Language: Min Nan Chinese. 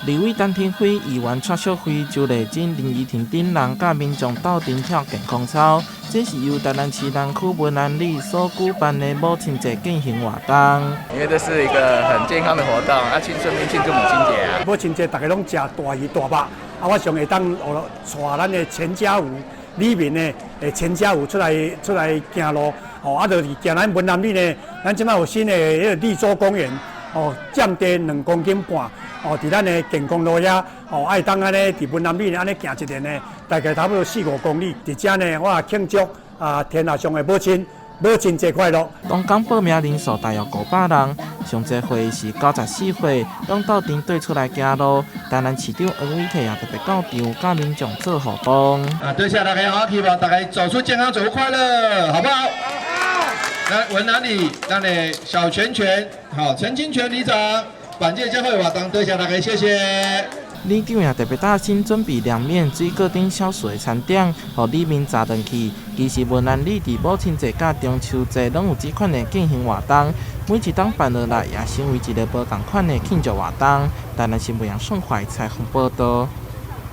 立委陳亭妃、議員蔡淑慧、周麗珍、林怡婷等人佮民眾鬥陣跳健康操，這是由台南市南區文南里所舉辦的母親節健行活動。因為這是一個很健康的活動，啊，慶順便慶祝母親節啊。母親節大家攏食大魚大肉，啊，我想會當帶咱的全家福，里面的全家福出來行路，哦，啊，就是行咱文南里呢，咱這擺有新的彼个綠洲公園，哦，佔地2.5公頃，哦，佇咱的健康路遐，哦，愛當按呢佇文南里按呢行一輪呢，大概差不多四五公里。佇遮呢，我也慶祝啊，天下上的母親，母親節快樂。當天報名人數大約500人，上濟歲是94歲，攏鬥陣綴出來行路。台南市長黃偉哲也特別到場，佮民眾做互動。啊，多謝大家好，希望大家走出健康，走出快樂，好不好？來，文南里，咱的小拳拳，好，陳清泉里長，本屆教會活動，多謝大家，謝謝。里長也特別搭新準備涼麵、水果等小食的餐點，予里民食轉去。其實文南里佇母親節佮中秋節攏有這款的健行活動，每一冬辦落來也成為一个無仝款的慶祝活動。台南新聞楊順懷採訪報導。